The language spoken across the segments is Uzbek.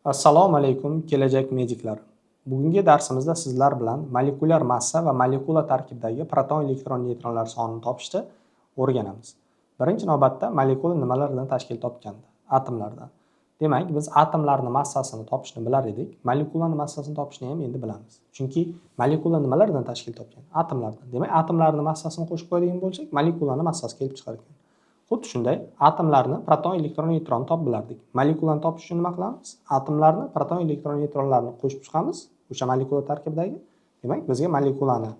Assalomu alaykum, kelajak mediklari. Bugungi darsimizda sizlar bilan molekulyar massa va molekula tarkibidagi proton, elektron, neytronlar sonini topishni o'rganamiz. Birinchi navbatda molekula nimalardan tashkil topgandi? Atomlardan. Demak, biz atomlarni massasini topishni bilar edik. Molekulani massasini topishni ham endi bilamiz. Chunki molekula nimalardan tashkil topgan? Atomlardan. Demak, atomlarni massasini qo'shib qo'yadigan bo'lsak, molekulani massasi kelib chiqar ekan. Xuddi shunday atomlarni proton, elektron, neytron topib bilardik. Molekulani topish uchun nima qilamiz? Atomlarni proton, elektron, neytronlarni qo'shib chiqamiz o'sha molekula tarkibidagi. Demak, bizga molekulani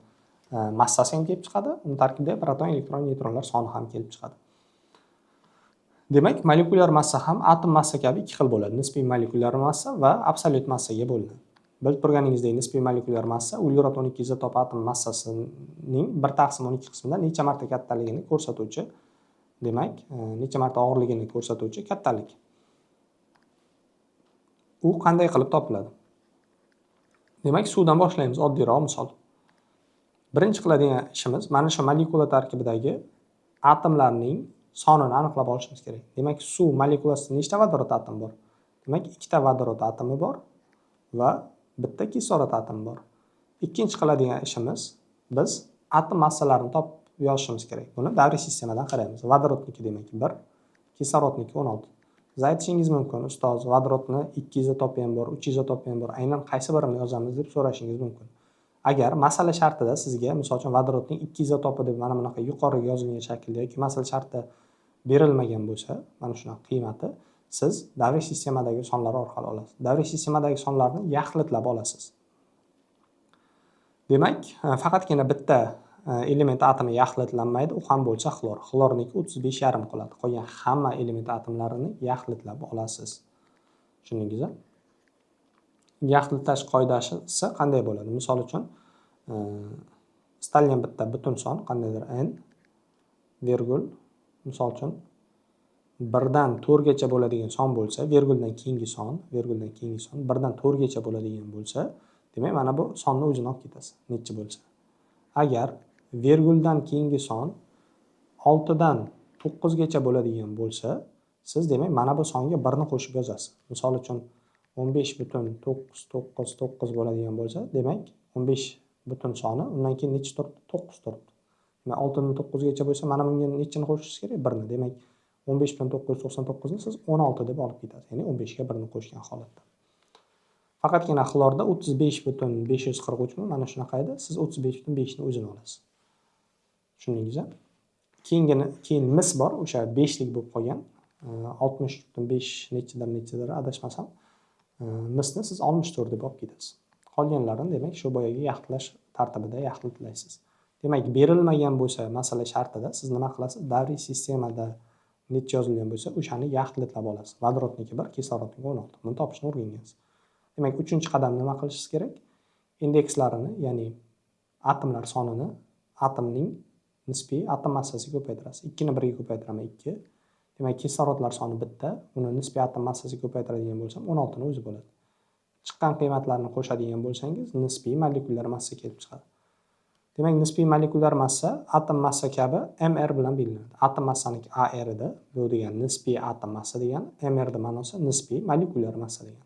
massasi ham kelib chiqadi, uni tarkibidagi proton, elektron, neytronlar soni ham kelib chiqadi. Demak, molekulyar massa ham atom massa kabi ikki xil bo'ladi. Nisbiy molekulyar massa va absolyut massaga bo'linadi. Bilib turganingizdek, nisbiy molekulyar massa uglerod 12 izotop atom massasining 1 taqsim 12 qismidan necha marta kattaligini ko'rsatuvchi, demak, necha marta og'irligini ko'rsatuvchi kattalik. U qanday qilib topiladi? Demak, suvdan boshlaymiz, oddiyroq misol. Birinchi qiladigan ishimiz mana shu molekula tarkibidagi atomlarning sonini aniqlab olishimiz kerak. Demak, suv molekulasida nechta vodorod atomi bor? Demak, ikkita vodorod atomi bor va bitta kislorod atomi bor. Ikkinchi qiladigan ishimiz, biz atom massalarini topib yozishimiz kerak. Buni davriy sistemadan qaraymiz. Vodorodniki, demak, 1, kislorodniki 16. Siz aytishingiz mumkin: "Ustoz, vodorodni 2 izotopi ham bor, 3 izotopi ham bor. Aynan qaysi birini yozamiz?" deb so'rashingiz mumkin. Agar masala shartida sizga, misol uchun, vodorodning 2 izotopi deb mana bunaqa yuqoriga yozilgan shaklda yoki masala shartida berilmagan bo'lsa, mana shunaqa qiymati, siz davriy sistemadagi sonlar orqali olasiz. Davriy sistemadagi sonlarni yaxlitlab olasiz. Demak, faqatgina bitta element atomi yaxlitlanmaydi, u ham bo'lsa xlor. Xlorniki 35,5 qoladi. Qolgan hamma element atomlarini yaxlitlab olasiz. Tushundingiz? Yaxlitlash qoidasi qanday bo'ladi? Misol uchun, istalgan bitta butun son, qandaydir n vergul, misol uchun, 1 dan 4 gacha bo'ladigan son bo'lsa, verguldan keyingi son 1 dan 4 gacha bo'ladigan bo'lsa, demak, mana bu sonni o'zini olib ketasiz, nechi bo'lsa. Agar verguldan keyingi son 6 dan 9 gacha bo'ladigan bo'lsa, siz, demak, mana bu songa 1 ni qo'shib yozasiz. Misol uchun, 15,999 bo'ladigan bo'lsa, demak, 15 butun soni, undan keyin nechi turibdi? 9 turibdi. Demak, 6 dan 9 gacha bo'lsa, mana bunga nechini qo'shishingiz kerak? 1 ni. Demak, 15,999 ni siz 16 deb olib ketasiz, ya'ni 15 ga 1 ni qo'shgan holatda. Faqatgina xlorda 35,543 mi, mana shunaqa edi, siz 35,5 ni o'zini olasiz. Tushundingiz? Keyingini, keyin mis bor, o'sha 5 lik bo'lib qolgan, 60,5 nechidir nechidir, adashmasam. Misni siz 64 deb olib ketasiz. Qolganlarini, demak, shu boyagi yaxlitlash tartibida yaxlitlaysiz. Demak, berilmagan bo'lsa masala shartida, siz nima qilasiz? Davriy sistemada necha yozilgan bo'lsa, o'shani yaxlitlab olasiz. Vodorodniki 1, kislorodniki 16. Buni topishni o'rgangansiz. Demak, uchinchi qadam nima qilishingiz kerak? Indekslarini, ya'ni atomlar sonini atomning nisbiy atom massasiga ko'paytirasiz. 2 ni 1 ga ko'paytiraman, 2. Demak, kislorodlar soni bitta, uni nisbiy atom massasiga ko'paytiradigan bo'lsam, 16 ni o'zi bo'ladi. Chiqqan qiymatlarni qo'shadigan bo'lsangiz, nisbiy molekulyar massa kelib chiqadi. Demak, nisbiy molekulyar massa atom massa kabi mr bilan belgilanadi. Atom massaniki AR edi, bu degani nisbiy atom massa degani, mr ni ma'nosi nisbiy molekulyar massa degani.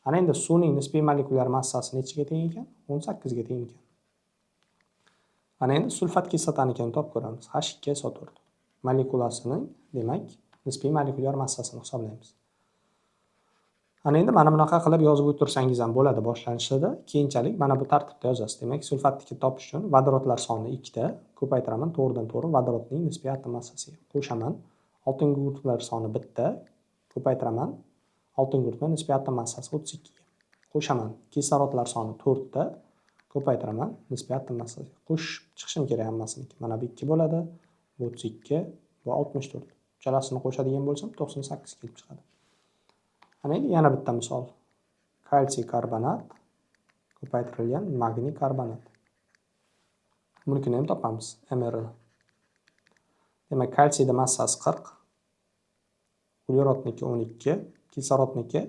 Ana endi suvning nisbiy molekulyar massasi nechiga teng ekan? 18 ga teng ekan. Ana endi sulfat kislotanikini topib ko'ramiz. H2SO4 molekulasining, demak, nisbiy molekulyar massasini hisoblaymiz. Ana endi mana bunaqa qilib yozib o'tirsangiz ham bo'ladi boshlanishida. Keyinchalik mana bu tartibda yozasiz. Demak, sulfatniki topish uchun vodorodlar soni ikkita, ko'paytiraman to'g'ridan to'g'ri vodorodning nisbiy atom massasiga. Qo'shaman. Oltin gugurtlar soni bitta, ko'paytiraman. Oltin gugurtning nisbiy atom massasi 32 ga. Qo'shaman. Kislorodlar soni to'rtta, ko'paytiraman nisbiy atom massasiga. Qo'shib chiqishim kerak hammasiniki. Mana bu 2 bo'ladi, bu 32, bu 64. Uchalasini qo'shadigan bo'lsam, 98 kelib chiqadi. Ana endi yana bitta misol. Kalsiy karbonat ko'paytirilgan magniy karbonat. Bunikini ham topamiz, MR ni. Demak, kalsiyda massasi 40, uglerodniki 12, kislorodniki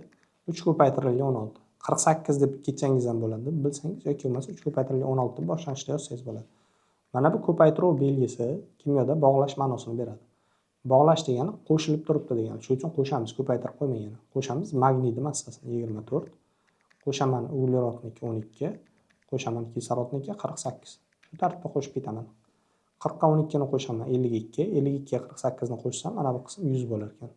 3 ko'paytirilgan 16. 48 deb ketsangiz ham bo'ladi, bilsangiz, yoki bo'lmasa 3 ko'paytirilgan 16 deb boshlanishda yozsangiz bo'ladi. Mana bu ko'paytiruv belgisi kimyoda bog'lash ma'nosini beradi. Bog'lash degani qo'shilib turibdi degani. Shuning uchun qo'shamiz, ko'paytirib qo'ymagan. Qo'shamiz magniyni massasini 24, qo'shaman uglerodniki 12, qo'shaman kislorodniki 48. Shu tartibda qo'shib ketaman. 40 ga 12 ni qo'shaman 52, 52 ga 48 ni qo'shsam mana bu qism 100 bo'lar ekan.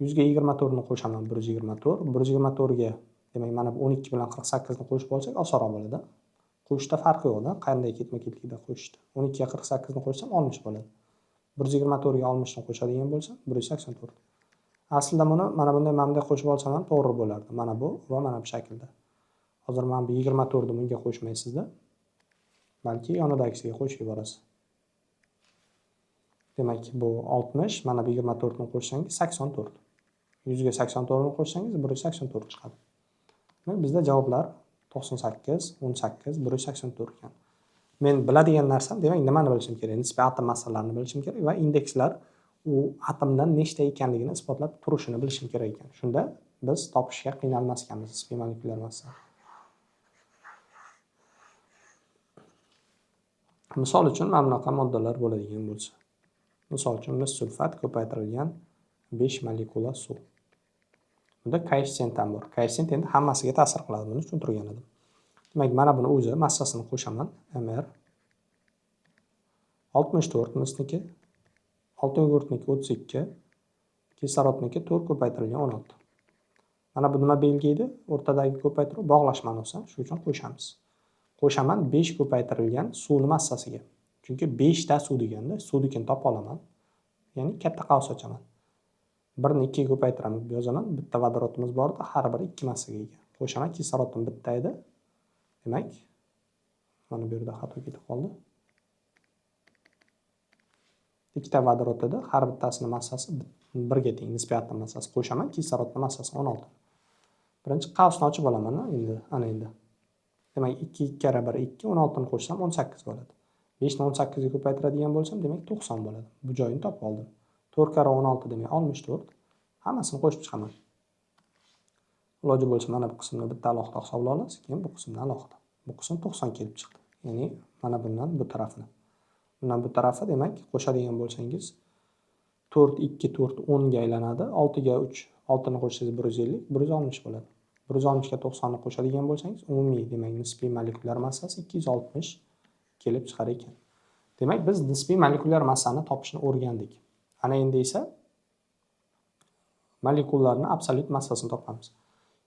100 ga 24 ni qo'shaman 124, 124 ga demak mana bu 12 bilan 48 ni qo'shib olsak osonroq bo'ladi. Qo'shishda farqi yo'q-da, qanday ketma-ketlikda qo'shishda. 12 ga 48 ni qo'shsam 60 bo'ladi. 124 ga 60 ni qo'shadigan bo'lsam 184. Aslida buni mana bunday qo'shib olsam ham to'g'ri bo'lardi. Mana bu va mana bu shaklda. Hozir mana bu 24 ni bunga qo'shmaysizda, balki yonidagisiga qo'shib yuborasiz. Demak, bu 60, mana bu 24 ni qo'shsangiz 84. 100 ga 84 ni qo'shsangiz 184 chiqadi. Demak, bizda javoblar 98, 18, 184 ekan. Men biladigan narsam, demak, nimani bilishim kerak? Nisbiy atom massalarini bilishim kerak va indekslar u atomdan nechta ekanligini isbotlab turishini bilishim kerak ekan. Shunda biz topishga qiynalmas ekanmiz nisbiy molekulyar massani. Misol uchun mana bunaqa moddalar bo'ladigan bo'lsa. Misol uchun mis sulfat ko'paytirilgan 5 molekula suv. Bunda koeffitsient ham bor. Koeffitsient endi hammasiga ta'sir qiladi, buni tushuntirgan edim. Demak, mana buni o'zi massasini qo'shaman, mr 64 misniki, oltingugurtniki 32, kislorodniki 4 ko'paytirilgan 16. Mana bu nima belgi edi? O'rtadagi ko'paytiruv bog'lash ma'nosi, shuning uchun qo'shamiz. Qo'shaman 5 ko'paytirilgan suvni massasiga. Chunki 5 ta suv deganda suvnikini topa olaman. Ya'ni katta qavs ochaman. 1 ni 2 ga ko'paytiraman, yozaman. Bitta vodorodimiz bor edi, har biri 2 massaga ega. Qo'shaman, kislorodим bitta edi. Demak, mana bu yerda xato ketib qoldi. Ikkita vodorod edi, har bittasini massasi 1 ga teng, nisbiy atom massasi. Qo'shaman, kislorodning massasi 16. Birinchi qavsni ochib olaman endi, ana endi. Demak, 2 2 karra 1 2, 16 ni qo'shsam 18 bo'ladi. 5 ni 18 ga ko'paytiradigan bo'lsam, demak 90 bo'ladi. Bu joyini topib oldim. 4 karra 16 demak 64. Hammasini qo'shib chiqaman. Iloji bo'lsa mana bu qismni bitta alohida hisoblab olasiz, keyin bu qismni alohida. Bu qism 90 kelib chiqdi. Ya'ni mana bundan bu tarafini. Bundan bu tarafi demak qo'shadigan bo'lsangiz 4 2 4 10 ga aylanadi. 6 ga 3 6 ni qo'shsangiz 150, 160 bo'ladi. 160 ga 90 ni qo'shadigan bo'lsangiz, umumiy demak nisbiy molekulyar massasi 260 kelib chiqar ekan. Demak, biz nisbiy molekulyar massani topishni o'rgandik. Ana endi esa molekulalarning absolyut massasini topamiz.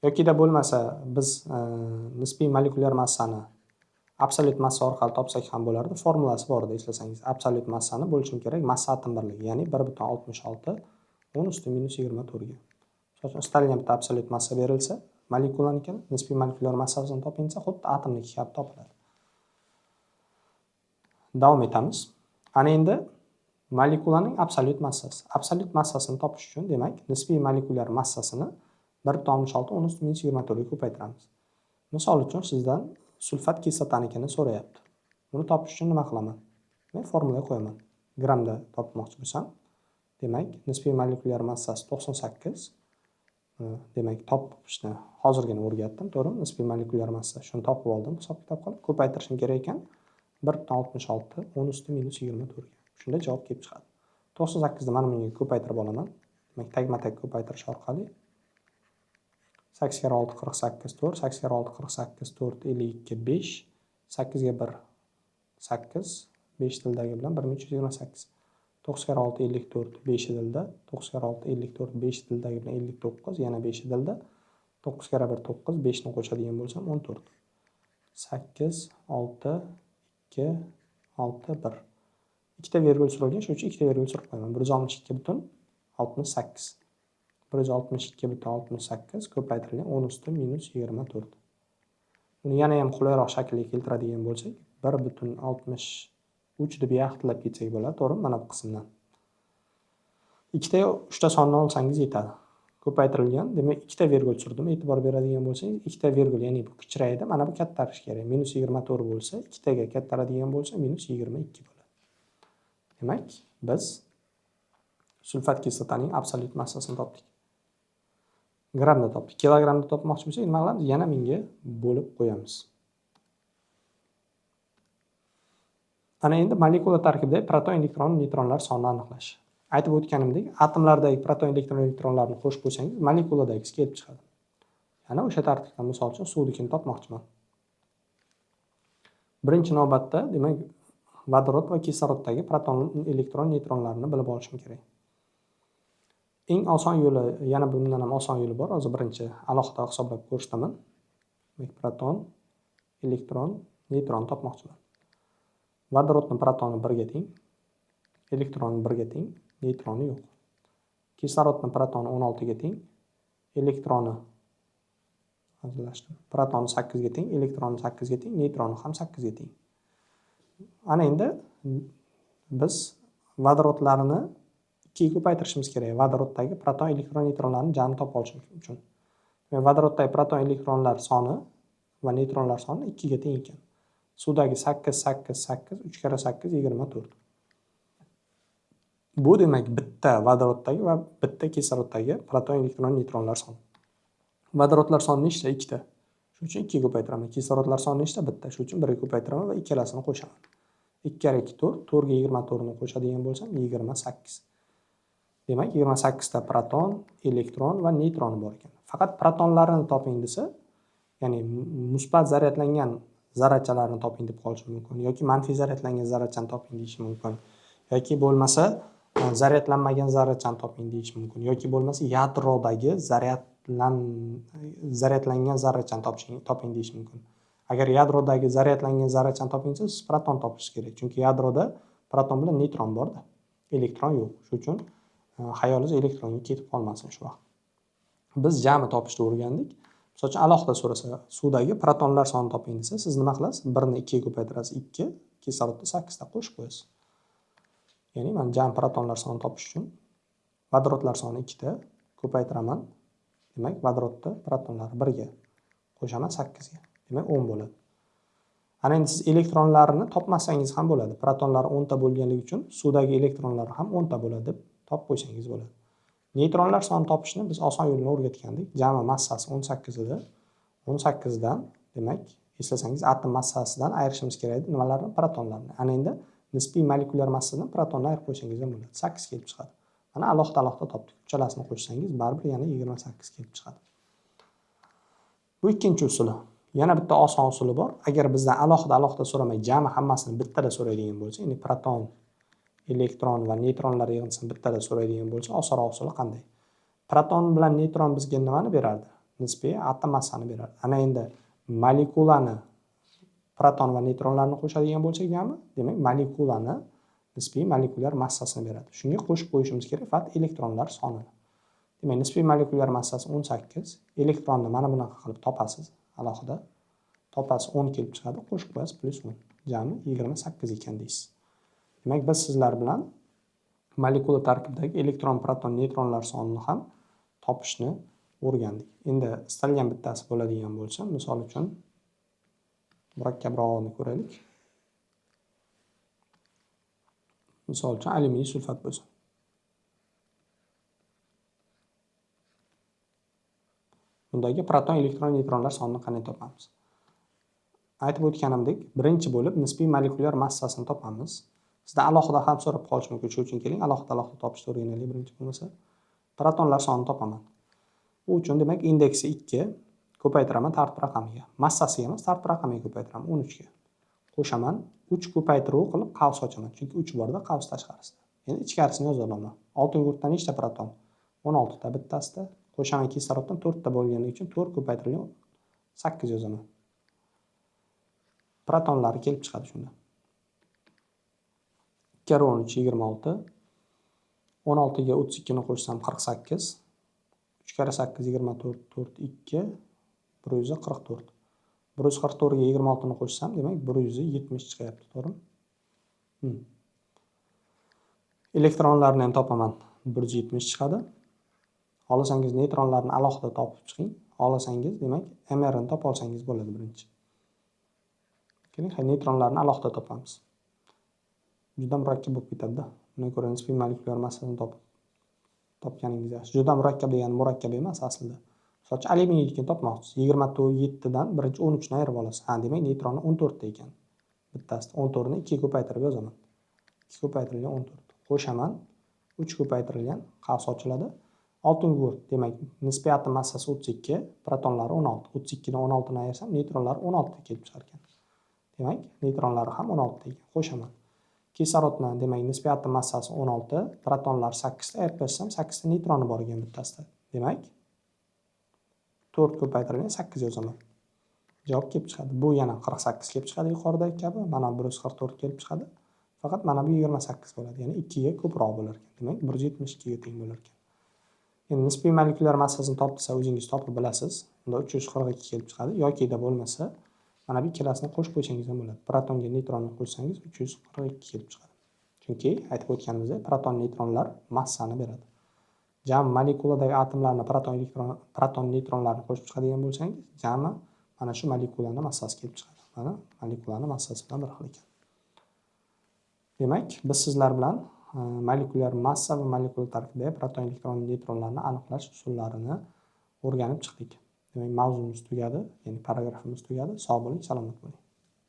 Yokida bo'lmasa biz nisbiy molekulyar massani absolyut massa orqali topsak ham bo'lardi. Formulasi bor edi, eslasangiz. Absolyut massani bo'lishim kerak massa atom birligi, ya'ni 1.66 10⁻-24 ga. Misol uchun, istalgan bitta absolyut massa berilsa, molekulanikini nisbiy molekulyar massasini toping desa, xuddi atomniki kabi topiladi. Davom etamiz. Ana endi molekulaning absolyut massasi. Absolyut massasini topish uchun demak nisbiy molekulyar massasini 1.66 10⁻-24 ga ko'paytiramiz. Misol uchun sizdan sulfat kislotanikini so'rayapti. Buni topish uchun nima qilaman? Men formula qo'yaman. Grammda topmoqchi bo'lsam, demak nisbiy molekulyar massasi 98. Demak topishni hozirgina o'rgatdim, to'g'rimi? Nisbiy molekulyar massa shuni topib oldim, hisob-kitob qilib ko'paytirishim kerak ekan 1.66 10⁻-24 ga. Shunda javob kelib chiqadi. 98 ni mana bunga ko'paytirib olaman. Demak, tagma-tag ko'paytirish orqali 8 karra 6 48 4, 8 karra 6 48 4 52 5, 8 ga 1 8, 5 tildagi bilan 1328. 9 karra 6 54 5 dilda, 9 karra 6 54 5 tildagi bilan 59, yana 5 dilda, 9 karra 1 9, 5 ni qo'shadigan bo'lsam 14. 8 6 2 6 1. Ikkita vergul surilgan, shuning uchun ikkita vergul surib qo'yaman. 162.68. 162.68 ko'paytirilgan 10⁻-24. Uni yana ham qulayroq shaklga keltiradigan bo'lsak, 1.63 deb yaxlitlab ketsak bo'ladi, to'g'rimi? Mana bu qismdan. Ikkita yo uchta sonni olsangiz yetadi. Ko'paytirilgan, demak ikkita vergul surdim. E'tibor beradigan bo'lsangiz, ikkita vergul, ya'ni bu kichraydi, mana bu kattarishi kerak. -24 bo'lsa, ikkitaga kattaradigan bo'lsa, -22 bo'ladi. Demak, biz sulfat kislotaning absolyut massasini topdik. Grammda topdik. Kilogrammda topmoqchi bo'lsak, nima qilamiz? Yana 1000 ga bo'lib qo'yamiz. Ana endi molekula tarkibidagi proton, elektron, neytronlar sonini aniqlash. Aytib o'tganimdek, atomlardagi proton, elektron, neytronlarni qo'shib qo'ysangiz, molekuladagisi kelib chiqadi. Yana o'sha tartibda misol uchun suvnikini topmoqchiman. Birinchi navbatda, demak, vodorod va kislorodagi proton, elektron, neytronlarni bilib olishim kerak. Eng oson yo'li, yana bundan ham oson yo'li bor. Hozir birinchi alohida hisoblab ko'rsataman. Demak, proton, elektron, neytron topmoqchiman. Vodorodning protoni 1 ga teng, elektroni 1 ga teng, neytroni yo'q. Kislorodning protoni 16 ga teng, elektroni hazillashdim. Protoni 8 ga teng, elektroni 8 ga teng, neytroni ham 8 ga teng. Ana endi biz vodorodlarni 2 ga ko'paytirishimiz kerak. Vodoroddagi proton, elektron, neytronlarni jami topa olishimiz uchun. Demak, vodoroddagi proton, elektronlar soni va neytronlar soni 2 ga teng ekan. Suvdagi 8, 8, 8, 3 karra 8, 24. Bu demak bitta vodoroddagi va bitta kisloraddagi proton, elektron, neytronlar soni. Vodorodlar soni nechta? 2 ta. Shuning uchun 2 ga ko'paytiraman. Kislorodlar soni nechta? 1 ta. Shuning uchun 1 ga ko'paytiraman va ikkalasini qo'shaman. 2 karra 2 4, 4 ga 24 ni qo'shadigan bo'lsam 28. Demak, 28 ta proton, elektron va neytron bor ekan. Faqat protonlarni toping desa, ya'ni musbat zaryadlangan zarrachalarni toping deb qolishi mumkin yoki manfiy zaryadlangan zarrachani toping deyishi mumkin yoki bo'lmasa zaryadlanmagan zarrachani toping deyishi mumkin yoki bo'lmasa yadrodagi zaryadlangan zarrachani toping deyishi mumkin. Agar yadrodagi zaryadlangan zarrachani toping desa, siz proton topishingiz kerak, chunki yadroda proton bilan neytron borda, elektron yo'q. Shuning uchun xayolingiz elektronga ketib qolmasin shu vaqt. Biz jami topishni o'rgandik. Misol uchun alohida so'rasa, suvdagi protonlar sonini toping desa, siz nima qilasiz? 1 ni 2 ga ko'paytirasiz, 2, kislorodni 8 ta qo'shib qo'yasiz. Ya'ni men jami protonlar sonini topish uchun vodorodlar soni 2 ta ko'paytiraman. Demak, vodorodda protonlari 1 ga qo'shaman 8 ga. Demak, 10 bo'ladi. Ana endi siz elektronlarni topmasangiz ham bo'ladi. Protonlar 10 ta bo'lganligi uchun suvdagi elektronlar ham 10 ta bo'ladi deb topib qo'ysangiz bo'ladi. Neytronlar sonini topishni biz oson yo'lini o'rgatgandik. Jami massasi 18 edi. 18 dan, demak, eslasangiz, atom massasidan ayirishimiz kerak edi nimalarni? Protonlarni. Ana endi nisbiy molekulyar massadan protonni ayirib qo'ysangiz ham bo'ladi. 8 kelib chiqadi. Mana alohida-alohida topdik. Uchalasini qo'shsangiz baribir yana 28 kelib chiqadi. Bu ikkinchi usuli. Yana bitta oson usuli bor. Agar bizdan alohida-alohida so'ramay, jami hammasini bittada so'raydigan bo'lsa, ya'ni proton, elektron va neytronlar yig'indisini bittada so'raydigan bo'lsa, osonroq usuli qanday? Proton bilan neytron bizga nimani berardi? Nisbiy atom massani berardi. Ana endi molekulani proton va neytronlarni qo'shadigan bo'lsak jami, demak molekulani nisbiy molekulyar massasini beradi. Shunga qo'shib qo'yishimiz kerak faqat elektronlar sonini. Demak, nisbiy molekulyar massasi 18, elektronni mana bunaqa qilib topasiz, alohida topasiz, 10 kelib chiqadi, qo'shib qo'yasiz plus 10, jami 28 ekan deysiz. Demak, biz sizlar bilan molekula tarkibidagi elektron, proton, neytronlar sonini ham topishni o'rgandik. Endi istalgan bittasi bo'ladigan bo'lsa, misol uchun murakkabrog'ini ko'raylik. Misol uchun alyuminiy sulfat bo'lsin. Bundagi proton, elektron, neytronlar sonini qanday topamiz? Aytib o'tganimdek, birinchi bo'lib nisbiy molekulyar massasini topamiz. Sizda alohida ham so'rab qolish mumkin. Shuning uchun keling, alohida-alohida topishni o'rganaylik birinchi bo'lmasa. Protonlar sonini topaman. U uchun demak indeksi 2 ko'paytiraman tartib raqamiga. Massasiga emas, tartib raqamiga ko'paytiraman 13 ga. Qo'shaman, 3 ko'paytiruv qilib qavs ochaman. Chunki 3 borda qavs tashqarisida. Endi ichkarisini yoza olaman. Oltingugurtdan nechta proton? 16 ta bittasida. Qo'shaman kisloroddan 4 ta bo'lganligi uchun 4 ko'paytirilgan 8 yozaman. Protonlari kelib chiqadi shunda. 2 karra 13 26. 16 ga 32 ni qo'shsam 48. 3 karra 8 24, 4 2, 144. 144 ga 26 ni qo'shsam, demak 170 chiqyapti, to'g'rimi? Elektronlarni ham topaman. 170 chiqadi. Xohlasangiz neytronlarni alohida topib chiqing. Xohlasangiz, demak, MR ni topa olsangiz bo'ladi birinchi. Keling, neytronlarni alohida topamiz. Juda murakkab bo'lib ketadi-da. Undan ko'ra nisbiy molekulyar massasini topganingiz yaxshi. Juda murakkab degani murakkab emas aslida. Misol uchun alyuminiynikini topmoqchisiz. 27 dan birinchi 13 ni ayirib olasiz. Ha, demak neytroni 14 ta ekan. Bittasi 14 ni 2 ga ko'paytirib yozaman. 2 ko'paytirilgan 14. Qo'shaman. 3 ko'paytirilgan, qavs ochiladi. Oltingugurt, demak, nisbiy atom massasi 32, protonlari 16. 32 dan 16 ni ayirsam, neytronlari 16 ta kelib chiqar ekan. Demak, neytronlari ham 16 ta ekan. Qo'shaman. Kislorodni, demak, nisbiy atom massasi 16, protonlar 8 ta, ayirib tashlасam 8 ta neytroni bor ekan bittasida. Demak, 4 ko'paytirilgan 8 yozaman. Javob kelib chiqadi. Bu yana 48 kelib chiqadi yuqoridagi kabi. Mana 144 kelib chiqadi. Faqat mana bu 28 bo'ladi. Ya'ni 2 ga ko'proq bo'lar ekan. Demak, 172 ga teng bo'lar ekan. Endi nisbiy molekulyar massasini top desa, o'zingiz topib bilasiz. Unda 342 kelib chiqadi yokida bo'lmasa, mana bu ikkalasini qo'shib qo'ysangiz ham bo'ladi. Protonga neytronni qo'shsangiz 342 kelib chiqadi. Chunki aytib o'tganimizdek, proton neytronlar massani beradi. Jami molekuladagi atomlarni proton elektron, proton neytronlarni qo'shib chiqadigan bo'lsangiz, jami mana shu molekulani massasi kelib chiqadi. Mana molekulani massasi bilan bir xil ekan. Demak, biz sizlar bilan molekulyar massa va molekula tarkibidagi proton, elektron, neytronlarni aniqlash usullarini o'rganib chiqdik. Demak, mavzumiz tugadi, ya'ni paragrafimiz tugadi. Sog' bo'ling, salomat bo'ling.